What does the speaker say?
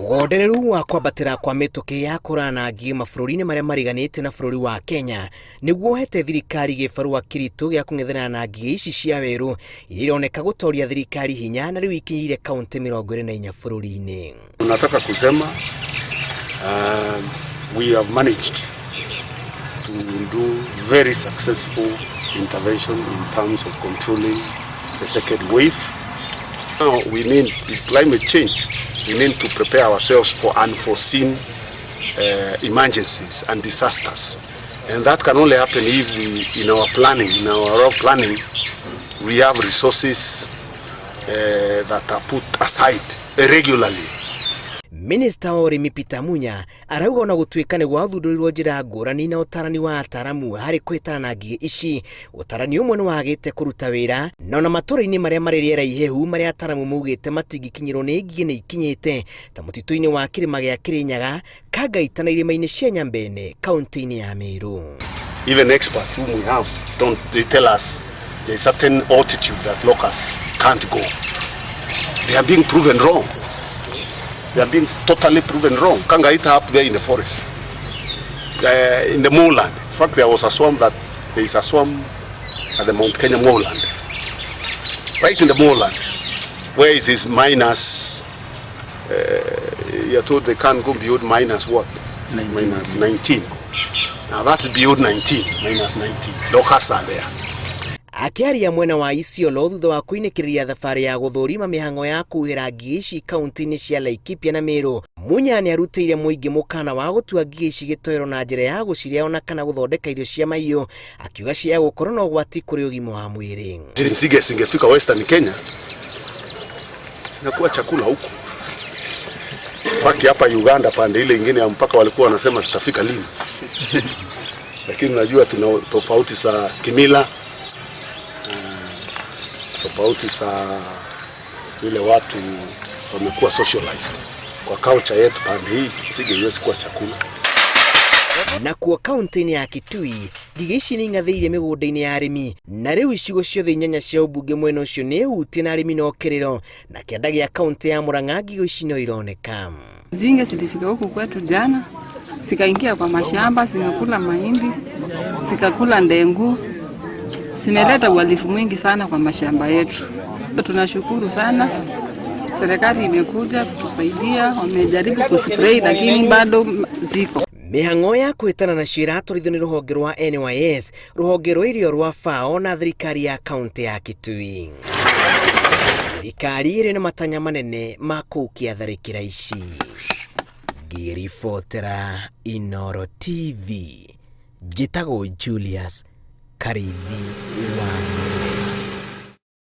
Wondereru wa kwambatĩra kwa mĩtũkĩ ya kũrana ngigĩ mabũrũri-inĩ marĩa mariganĩte na bũrũri wa Kenya nĩguo ũhete thirikari gĩbarũa kĩritũ gĩa kũng'ethanĩra na ngigĩ ici cia werũ iria ironeka gũtoria thirikari hinya na rĩu ikinyĩire kaunti 24 bũrũri-inĩ. Tunataka kusema we have managed to do very successful intervention in terms of controlling the second wave. Now we need, with climate change, we need to prepare ourselves for unforeseen emergencies and disasters. And that can only happen if we, in our planning, in our planning, we have resources that are put aside regularly. Minista wa ũrĩmi Peter Munya arauga ona gũtuĩka nĩ gwathundũrirwo njĩra ngũrani na ũtarani wa ataaramu harĩ kũhĩtana na ngigĩ ici, ũtarani ũmwe nĩ wagĩte kũruta wĩra na ona matũra-inĩ marĩa marĩ rĩera ihehu marĩa ataaramu maugĩte matingĩkinyĩrwo nĩ ngigĩ nĩ ikinyĩte ta mũtitũ-inĩ wa kĩrĩma gĩa Kĩrĩnyaga, Kangaita na irĩma-inĩ cia Nyambene kaunti-inĩ ya Meru. Even experts whom we have don't, they tell us there's certain altitude that locusts can't go. They are being proven wrong. They are being totally proven wrong. Kangaita up there in the forest, in the moorland. In fact, there was a swamp that there is a swamp at the Mount Kenya moorland, right in the moorland, where it is minus. You're told they can't go beyond minus what? 19. Minus 19. Now that's beyond 19, minus 19. Locusts are there. Akĩaria mwena wa Isiolo thutha wa kũinĩkĩrĩria thabarĩ ya gũthũrima mĩhang'o ya kuhĩra ngigĩ ici kaunti-inĩ cia Laikipia na Meru, Munya nĩarutĩire mũingĩ mũkana wa gũtua ngigĩ ici gĩtoero na njĩra ya gũcirĩa ona kana gũthondeka irio cia mahiũ, akiuga cia gũkorwo na ũgwati kũrĩ ũgima wa mwĩrĩ. Nzige zingefika Western Kenya zinakuwa chakula huku. Fact, hapa Uganda pande ile ingine ya mpaka walikuwa wanasema zitafika lini, lakini najua tuna tofauti za kimila, tofauti za vile watu wamekuwa socialized kwa culture yetu. Pande hii nzige haiwezi kuwa chakula. Nakuo kaunti-inĩ ya Kitui, ngigĩ ici nĩ ing'athĩirie mĩgũnda-inĩ ya arĩmi na rĩu icigo ciothe inyanya cia ũmbunge mwena ũcio nĩ hutie na arĩmi no kĩrĩro na kĩanda gĩa kaunti ya Murang'a ngigĩ ici no ironeka. Nzige zilifika huku kwetu jana, zikaingia kwa mashamba, zimekula mahindi, zikakula ndengu, zimeleta uhalifu mwingi sana kwa mashamba yetu. Tunashukuru sana serikali imekuja kutusaidia, wamejaribu kuspray lakini bado ziko. Mĩhang'o ya kũhĩtana nacio ĩratwarithio nĩ rũhonge rwa NYS, rũhonge rwa irio rwa FAO na thirikari ya kaunti ya Kitui. Thirikari ĩrĩ na matanya manene ma kũũkia tharĩkĩra ici. Ngĩribotera Inoro TV, njĩtagwo Julius Karithi wa